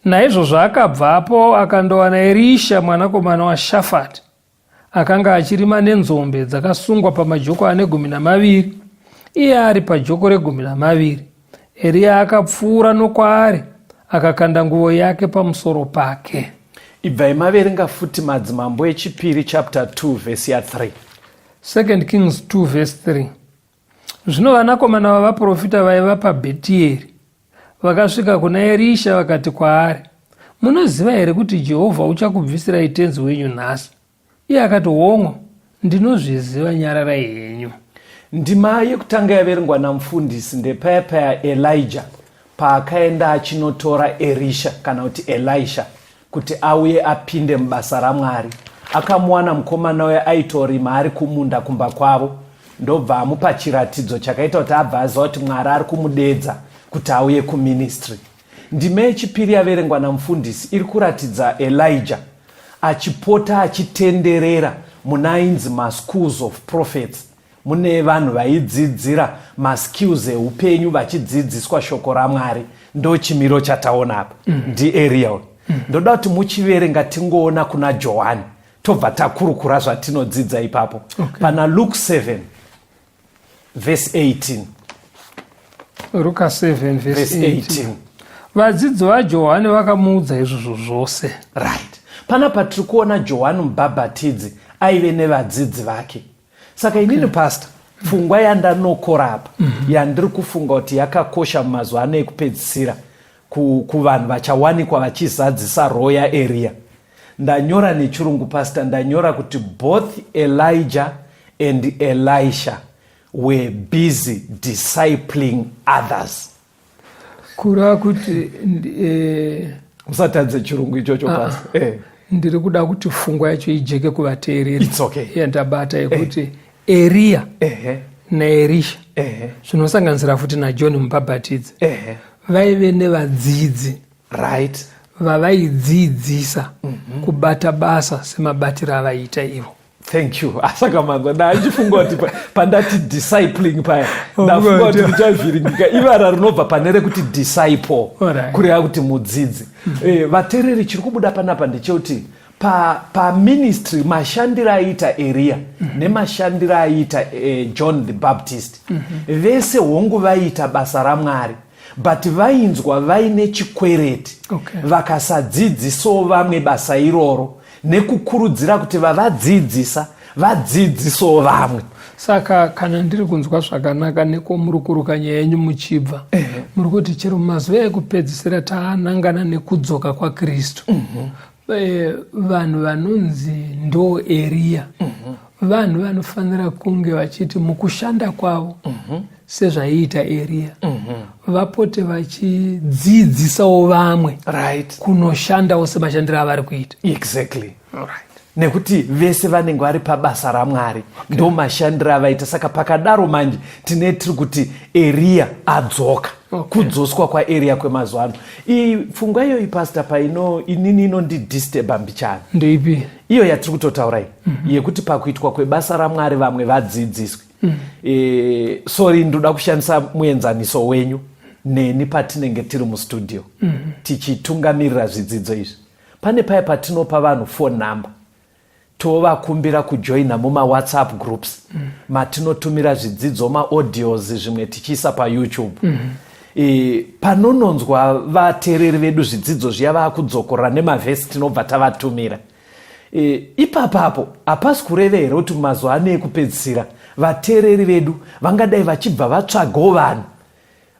Naizvozvo akabvapo akandowana Erisha mwanakomana waShafati, akanga achirima nenzombe dzakasungwa pamajoko ane 12, iye ari pajoko regumi namaviri. Eriya akapfuura nokwaari, akakanda nguvo yake pamusoro pake. Ibvai maverenga futi Madzimambo echipiri chapter 2 vhesi ya3. 2 Kings 2 vhesi 3. Zvino vanakomana vavaprofita vaiva paBhetieri vakasvika kuna Erisha vakati kwaari, Munoziva here kuti Jehovha uchakubvisirai tenzi wenyu nhasi? Iye akati, Hongu, ndinozviziva, nyararai henyu. Ndima yekutanga yaverengwa namufundisi ndepaya paya Elijah paakaenda achinotora Erisha kana kuti Elisha kuti auye apinde mubasa raMwari. Akamuwana mukomana uya aitorima ari kumunda kumba kwavo ndobva amupa chiratidzo chakaita kuti abva aziva kuti Mwari ari kumudedza kuti auye kuministry. Ndima yechipiri yaverengwa namufundisi iri kuratidza Elijah achipota achitenderera muna ainzi maschools of prophets mune vanhu vaidzidzira maskills eupenyu vachidzidziswa shoko raMwari. Ndochimiro chataona apa ndiEriya uyu. Ndoda kuti muchiverenga tingoona kuna Johani tobva takurukura zvatinodzidza ipapo. Pana Luke 7 verse 18. Ruka 7 verse 18. Vadzidzi vaJohani vakamuudza izvozvo zvose. Right. Panapa tiri kuona Johani Mubhabhatidzi aive nevadzidzi vake. Saka inini pastor, pfungwa yandanokora apa yandiri kufunga kuti yakakosha mumazuva ano ekupedzisira kuvanhu vachawanikwa vachizadzisa role yaEriya. Ndanyora nechirungu pastor, ndanyora kuti both Elijah and Elisha were busy discipling others. Kureva kuti Usatadze chirungu ichocho pastor. Ndiri kuda kuti pfungwa yacho ijeke kuvateereri. It's okay. Yandabata yekuti Eriya naErisha zvinosanganisira futi naJohn Mubhabhatidzi vaive nevadzidzi vavaidzidzisa kubata basa semabatiro avaiita ivo. Thank you. Asaka manzwa ndachifunga kuti pandati discipling paya ndafunga kuti ndichavhiringika. Ivara rinobva pane rekuti disciple, kureva kuti mudzidzi. Vateereri, chiri kubuda panapa ndechekuti paministry mashandiro aiita Eriya nemashandiro aiita John the Baptist, vese hongu vaiita basa raMwari, but vainzwa vaine chikwereti vakasadzidzisawo vamwe basa iroro nekukurudzira kuti vavadzidzisa vadzidzisawo vamwe. Saka kana ndiri kunzwa zvakanaka nekwamuri kuruka nyaya yenyu muchibva, muri kuti chero mazuva ekupedzisira taanangana nekudzoka kwaKristu, vanhu vanonzi ndo Eriya, vanhu vanofanira kunge vachiti mukushanda kwavo sezvaiita Eriya, vapote vachidzidzisawo vamwe kunoshandawo semashandiro avari kuita. Exactly. Nekuti vese vanenge vari pabasa raMwari, ndo mashandiro avaita. Saka pakadaro manje tine tiri kuti Eriya adzoka. Kudzoswa kwaEriya kwemazuva ano. Pfungwa iyoyi pastor paino inini inondidisturba mbichana. Ndeipi? Iyo yatiri kutotaura iyi, yekuti pakuitwa kwebasa raMwari vamwe vadzidziswe. Sorry, ndoda kushandisa muenzaniso wenyu neni patinenge tiri mustudio tichitungamirira zvidzidzo izvi. Pane paya patinopa vanhu phone number tovakumbira kujoina mumawhatsapp groups matinotumira zvidzidzo, maaudios, zvimwe tichiisa paYouTube. Panononzwa vateereri vedu zvidzidzo zviya vaakudzokorora nemavhesi tinobva tavatumira. Ipapapo hapasi kureve here kuti mumazuva ano ekupedzisira vateereri vedu vangadai vachibva vatsvagawo vanhu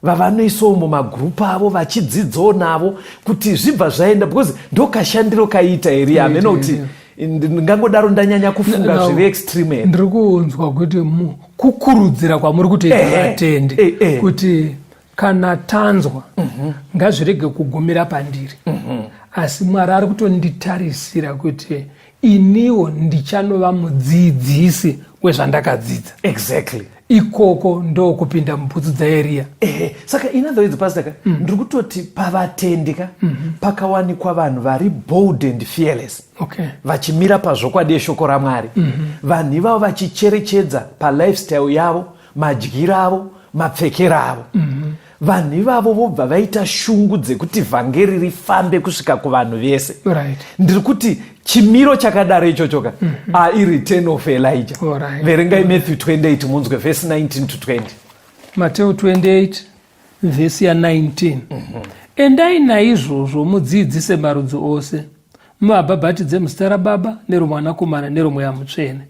vavanoisawo mumagurupu avo vachidzidzawo navo kuti zvibva zvaenda, because ndokashandiro kaiita Eriya? Hameno kuti ndingangodaro ndanyanya kufunga zviri extreme here. Ndiri kunzwa kuti kukurudzira kwamuri kutoita vatendi kuti kana tanzwa ngazvirege kugumira pandiri, asi Mwari ari kutonditarisira kuti iniwo ndichanova mudzidzisi wezvandakadzidza. Ikoko ndokupinda mubhutsu dzaEriya. Saka in other words pastor ka, ndiri kutoti pavatendi ka, pakawanikwa vanhu vari bold and fearless vachimira pazvokwadi yeshoko raMwari, vanhu ivavo vachicherechedza palifestyle yavo, madyiro avo, mapfekero avo. Vanhu ivavo vobva vaita shungu dzekuti vhangeri rifambe kusvika kuvanhu vese. Ndiri kuti chimiro chakadaro ichochoka ireturn of Elijah. Verengai Matthew 28 munzwe vhesi 19 to 20. Mateo 28 vhesi ya19. Endai naizvozvo mudzidzise marudzi ose, muvabhabhatidze muzita raBaba neroMwanakomana neroMweya Mutsvene,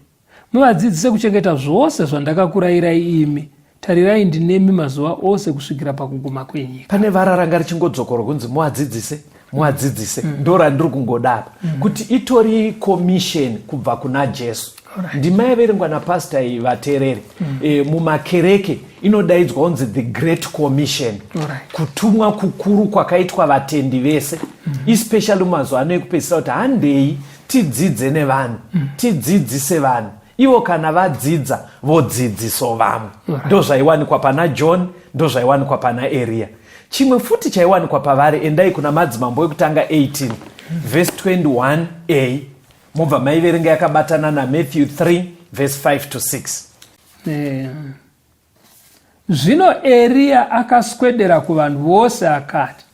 muvadzidzise kuchengeta zvose zvandakakurayirai imi. Tarirai, ndinemi mazuva ose kusvikira pakuguma kwenyika. Pane vara ranga richingodzokorwa kunzi muvadzidzise, muvadzidzise. Ndo randiri kungoda apa, kuti itori commission kubva kuna Jesu. Ndima yaverengwa napasta iyi, vateereri, mumakereke inodaidzwa kunzi the Great Commission, kutumwa kukuru kwakaitwa vatendi vese, especially mumazuva ano ekupedzisira, kuti handei tidzidze nevanhu, tidzidzise vanhu. Ivo kana vadzidza vodzidziso vamwe. Ndo zvaiwanikwa pana John, ndo zvaiwanikwa pana Eriya. Chimwe futi chaiwanikwa pavari, endai kuna Madzimambo Ekutanga 18 vhesi 21a, mobva maiverenga yakabatana naMatthew 3 vhesi 5 to 6. Zvino Eriya akaswedera kuvanhu vose akati,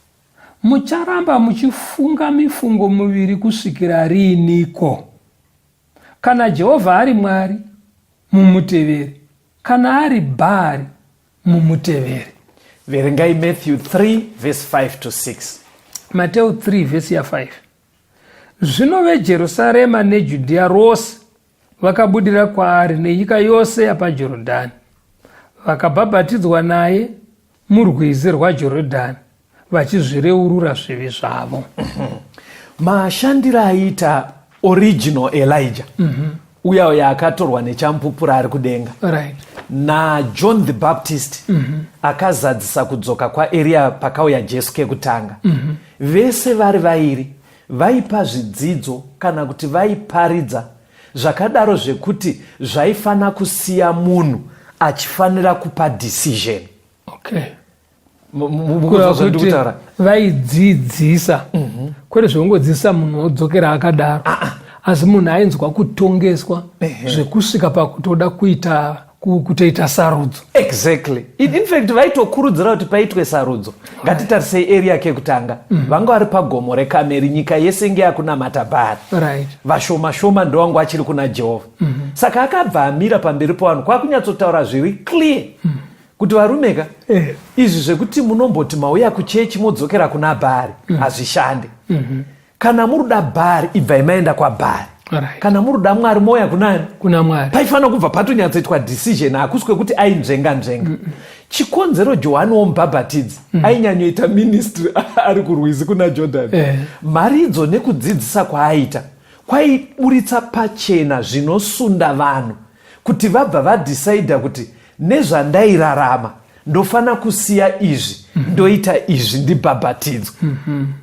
Mucharamba muchifunga mifungo miviri kusvikira riiniko? Kana Jehovha ari Mwari, mumutevere; kana ari Bhaari, mumutevere. Verengai Matthew 3 vhesi 5 to 6. Mateo 3 vhesi ya5. Zvino veJerusarema neJudhiya rose vakabudira kwaari nenyika yose yapaJorodhani, vakabhabhatidzwa naye murwizi rwaJorodhani, vachizvireurura zvivi zvavo. Mashandiro aiita original Elijah, uya uya akatorwa nechamupupura ari kudenga, naJohn the Baptist akazadzisa kudzoka kwaEriya pakauya Jesu kekutanga, vese vari vairi vaipa zvidzidzo kana kuti vaiparidza zvakadaro zvekuti zvaifana kusiya munhu achifanira kupa decision. Kureva kuti vaidzidzisa kwete zvekungodzidzisa munhu wodzokera akadaro, asi munhu ainzwa kutongeswa zvekusvika pakutoda kuita kutoita sarudzo. Exactly. In fact vaitokurudzira kuti paitwe sarudzo. Ngatitarisei Eriya kekutanga. Vanga vari pagomo reKameri, nyika yese inge yakunamata Bhaari. Vashoma shoma ndovangu achiri kuna Jehovha. Saka akabva amira pamberi pevanhu kwakunyatsotaura zviri clear kuti varumeka, izvi zvekuti munomboti mauya kuchechi modzokera kuna Bhaari hazvishande. Kana muruda Bhaari, ibvai maenda kwaBhaari. Kana muruda Mwari, mouya kunani? Kuna Mwari. Paifanira kubva patonyatsoitwa decision. Hakusi kwekuti ainzvenga nzvenga. Chikonzero Johani womubhabhatidzi ainyanyoita ministry ari kurwizi kuna Jordan, mharidzo nekudzidzisa kwaaita kwaiburitsa pachena zvinosunda vanhu kuti vabva vadhisaidha kuti nezvandairarama ndofana kusiya izvi, ndoita izvi, ndibhabhatidzwe.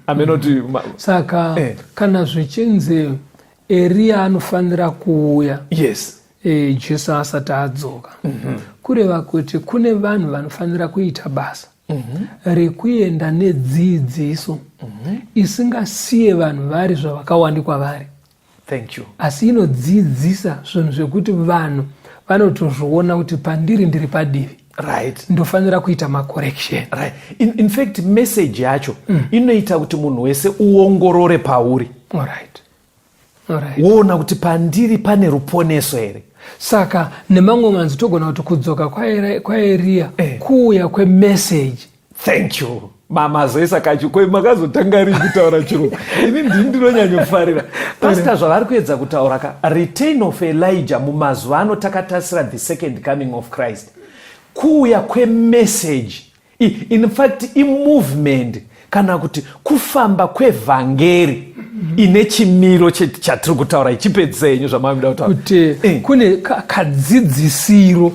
Amenoti Saka kana zvichinzi Eriya anofanira kuuya Jesu asati adzoka, kureva kuti kune vanhu vanofanira kuita basa rekuenda nedzidziso isingasiye vanhu vari zvavakawanikwa vari, Thank you. asi inodzidzisa zvinhu zvekuti vanhu vanotozviona kuti pandiri ndiri padivi, ndofanira kuita macorrection. Right. In fact message yacho inoita kuti munhu wese uongorore pauri, woona kuti pandiri pane ruponeso here. Saka nemamwe manzi togona kuti kudzoka kwaEriya kuuya kwemeseji. Thank you. Mamazoisa kacho kwe makazotanga rii kutaura chirungu? Ini ndini ndinonyanyofarira pasta zvavari kuedza kutaura ka return of Elijah mumazuva ano takatasira the second coming of Christ, kuuya kwemeseji. In fact imovement kana kuti kufamba kwevhangeri ine chimiro chatiri kutaura. Ichipedzisa yenyu zvamamida kutaura. Kuti kune kadzidzisiro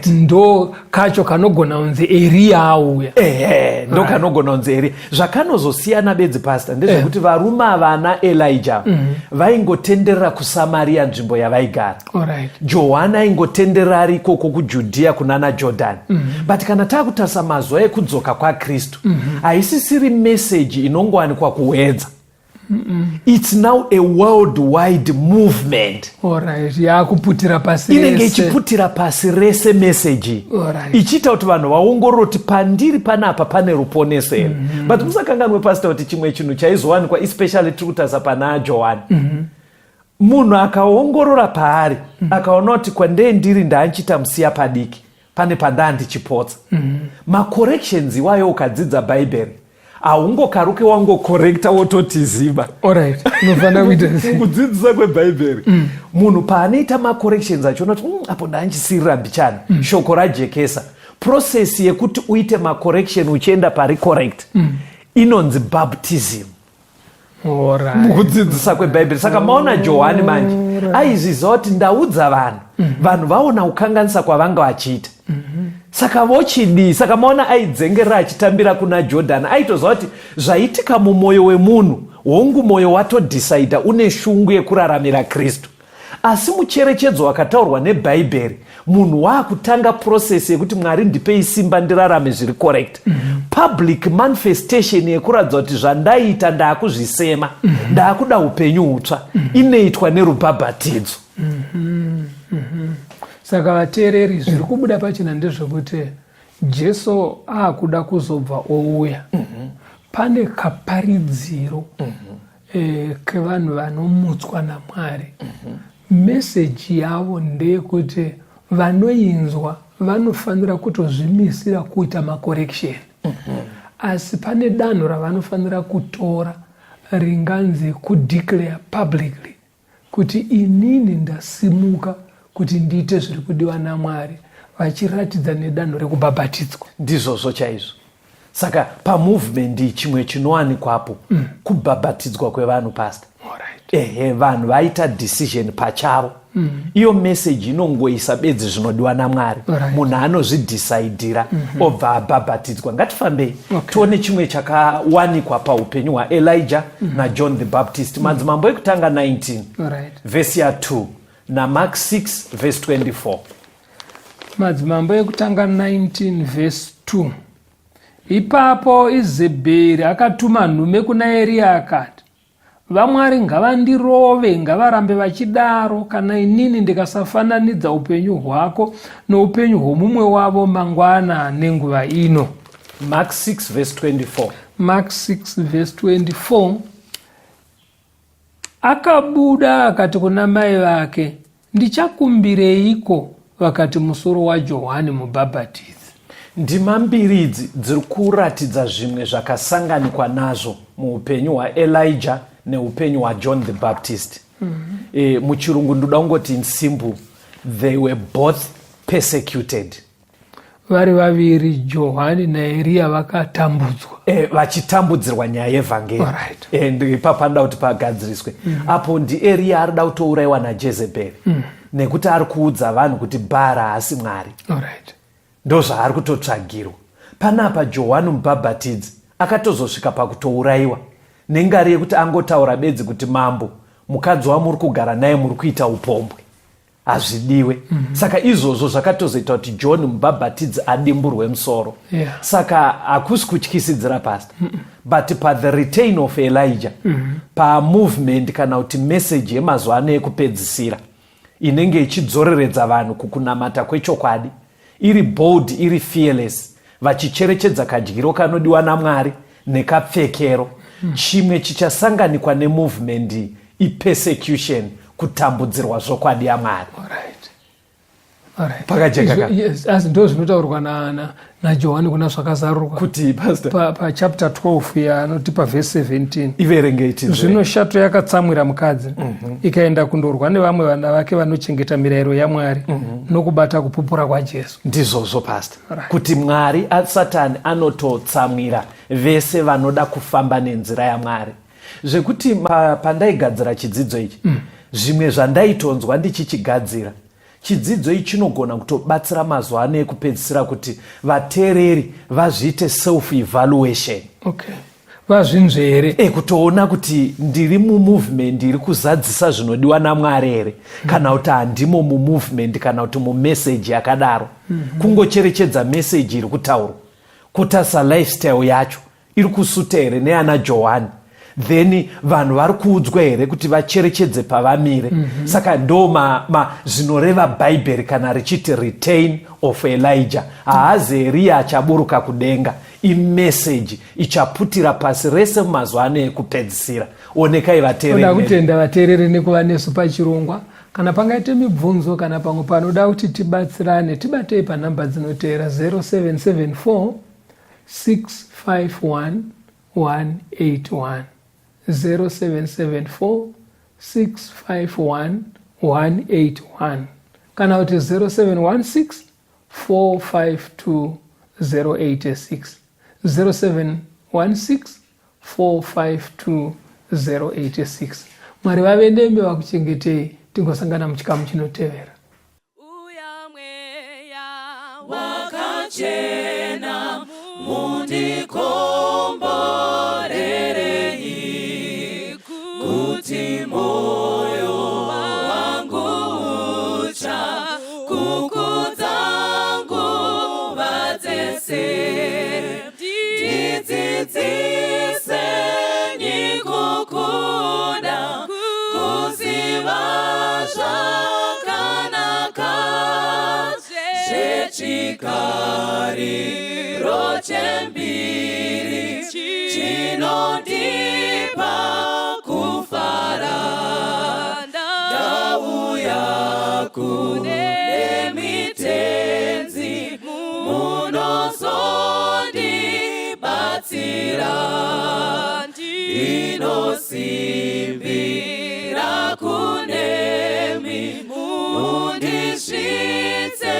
ndo kacho kanogona kunzi Eriya auya. Ehe, ndo kanogona kunzi Eriya. Zvakanozosiyana bedzi, pasta, ndezvekuti varume avana Elijah vaingotenderera kuSamaria, nzvimbo yavaigara. Johani aingotenderera ari ikoko kuJudhiya kunana Jordan. But kana taakutarisa mazuva ekudzoka kwaKristu, haisisiri meseji inongowanikwa kuhwedza. It's now a worldwide movement. Yakuputira pasi. Inenge ichiputira pasi rese meseji, ichiita kuti vanhu vaongorore kuti pandiri panapa pane ruponeso here. But musakanganwe, Pastor, kuti chimwe chinhu chaizowanikwa, especially tiri kutarisa pana Johani, munhu akaongorora paari, akaona kuti kwandee ndiri ndaanchiita musiya padiki, pane pandaa ndichipotsa, macorrections iwayo, ukadzidza Bhaibheri haungokaruke wangocorrecta wototiziva. Unofanira kuita Kudzidzisa kwebhaibheri, munhu paanoita macorrections achiona kuti apo ndanchisirira mbichana, shoko rajekesa. Process yekuti uite macorrection uchienda pari correct inonzi baptism mukudzidzisa kwebhaibheri. Saka maona Johani manje aizviziva kuti ndaudza vanhu, vanhu vaona kukanganisa kwavanga vachiita, saka vochidii? Saka maona aidzengerera achitambira kuna Jordhan. Aitoziva kuti zvaitika mumwoyo wemunhu, hongu, mwoyo watodhisaidha, une shungu yekuraramira Kristu, asi mucherechedzo wakataurwa nebhaibheri, munhu waakutanga process yekuti Mwari ndipei simba ndirarame zviri correct. Public manifestation yekuratidza kuti zvandaita ndaakuzvisema, ndaakuda upenyu hutsva, inoitwa nerubhabhatidzo. Saka vateereri, zviri kubuda pachena ndezvekuti Jesu aakuda kuzobva ouya, pane kaparidziro kevanhu vanomutswa naMwari. Meseji yavo ndeyekuti vanoinzwa vanofanira kutozvimisira kuita macorrection, asi pane danho ravanofanira kutora ringanzi kudeclare publicly kuti inini ndasimuka kuti ndiite zviri kudiwa naMwari, vachiratidza nedanho rekubhabhatidzwa. Ndizvozvo chaizvo. Saka pamovement chimwe chinowanikwapo kubhabhatidzwa kwevanhu, Pastor. Ehe, vanhu vaita decision pachavo. Iyo meseji inongoisa bedzi zvinodiwa naMwari. Munhu anozvidhisaidhira, obva abhabhatidzwa. Ngatifambei tione chimwe chakawanikwa paupenyu hwaElijah naJohn the Baptist. Madzimambo Ekutanga 19 vhesi ya2 naMark 6 vhesi 24. Madzimambo Ekutanga 19 vhesi 2. Ipapo Izebheri akatuma nhume kuna Eriya akati, "Vamwari ngavandirove, ngavarambe vachidaro, kana inini ndikasafananidza upenyu hwako noupenyu hwomumwe wavo mangwana nenguva ino." Mark 6 vhesi 24. Mark 6 vhesi 24. Akabuda akati kuna mai vake, "Ndichakumbireiko?" Vakati, "Musoro waJohani Mubhabhatidzi." Ndima mbiri idzi dziri kuratidza zvimwe zvakasanganikwa nazvo muupenyu hwaElijah neupenyu hwaJohn the Baptist. Muchirungu ndoda kungoti, in simple, they were both persecuted. Vari vaviri, Johani naEriya, vakatambudzwa. Vachitambudzirwa nyaya yevhangeri. Ipapo anoda kuti pagadziriswe. Apo ndiEriya arida kutourayiwa naJezebheri nekuti ari kuudza vanhu kuti Bhaara haasi Mwari. Ndo zvaari kutotsvagirwa panapa. Johani Mubhabhatidzi akatozosvika pakutourayiwa nengari yekuti angotaura bedzi kuti mambo, mukadzi wamuri kugara naye muri kuita upombwe, hazvidiwe. Saka izvozvo zvakatozoita kuti John Mubhabhatidzi adimburwe musoro. Saka hakusi kutyisidzira, Pastor, but pathe return of Elijah, pamovement kana kuti meseji yemazuva ano ekupedzisira inenge ichidzoreredza vanhu kukunamata kwechokwadi, iri bold, iri fearless, vachicherechedza kadyiro kanodiwa naMwari nekapfekero, chimwe chichasanganikwa nemovement ipersecution, kutambudzirwa zvokwadi yaMwari. Pakajeka ka? Yes, asi ndo zvinotaurwa naJohani kuna Zvakazarurwa. Kuti, Pastor? Pachapter 12 yaanoti pavhesi 17. Iverengei tinzwe. Zvino shato yakatsamwira mukadzi, ikaenda kundorwa nevamwe vana vake vanochengeta mirayiro yaMwari nokubata kupupura kwaJesu. Ndizvozvo, Pastor. Kuti Mwari, Satani anototsamwira vese vanoda kufamba nenzira yaMwari, zvekuti pandaigadzira chidzidzo ichi, zvimwe zvandaitonzwa ndichichigadzira chidzidzo ichi chinogona kutobatsira mazuva ano ekupedzisira kuti vateereri vazviite self evaluation. Okay, vazvinzvere. Kutoona kuti ndiri mumovement iri kuzadzisa zvinodiwa naMwari here, kana kuti handimo mumovement kana kuti mumeseji yakadaro. Kungocherechedza meseji iri kutaurwa, kutarisa lifestyle yacho iri kusuta here neyana Johani. Then vanhu vari kuudzwa here kuti vacherechedze pavamire? Saka ndo zvinoreva Bhaibheri kana richiti return of Elijah. Haazi Eriya achaburuka kudenga, imeseji ichaputira pasi rese mumazuva ano ekupedzisira. Onekai vateereri. Toda kutenda vateereri nekuva nesu pachirongwa. Kana pangaite mibvunzo kana pamwe panoda kuti tibatsirane, tibatei panhamba dzinoteera: 0774 651 181, 0774 651 181, kana kuti 0716 452 086, 0716 452 086. Mwari vave nemi, vakuchengetei. Tingosangana muchikamu chinotevera. Uya Mweya Wakachena, mundikomborerei kuti moyo wangu ucha kukudza nguva dzese. Ndidzidziseni kukuda, kuziva zvakanaka zvechikariro chembiri chinondipa kufara. Ndauya kune mitenzi, munozondibatsira. Ndinosimbira kunemi, mundisvitse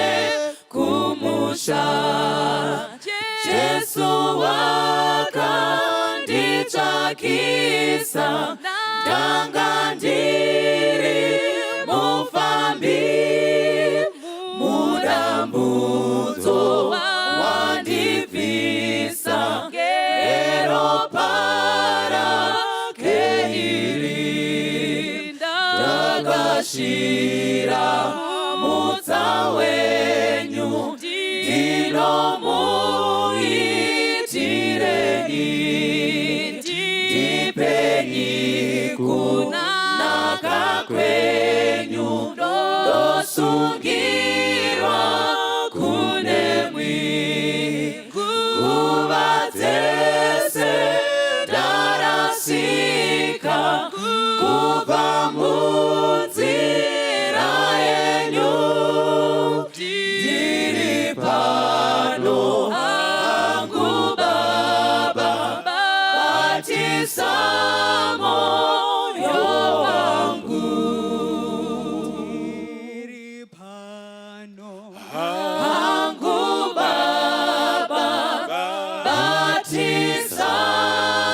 kumusha. Jesu wakanditsvakisa, ndanga ndiri mufambi, mudambudzo wandibvisa ngeropa rake iri. Ndakashira mutsa wenyu, ndinomuitireni? Ndipenyi kunaka kwenyu, ndosungirwa kunemwi. Nguva dzese ndarasika kubva munzira yenyu. Ndiri pano hangu Baba, batisai.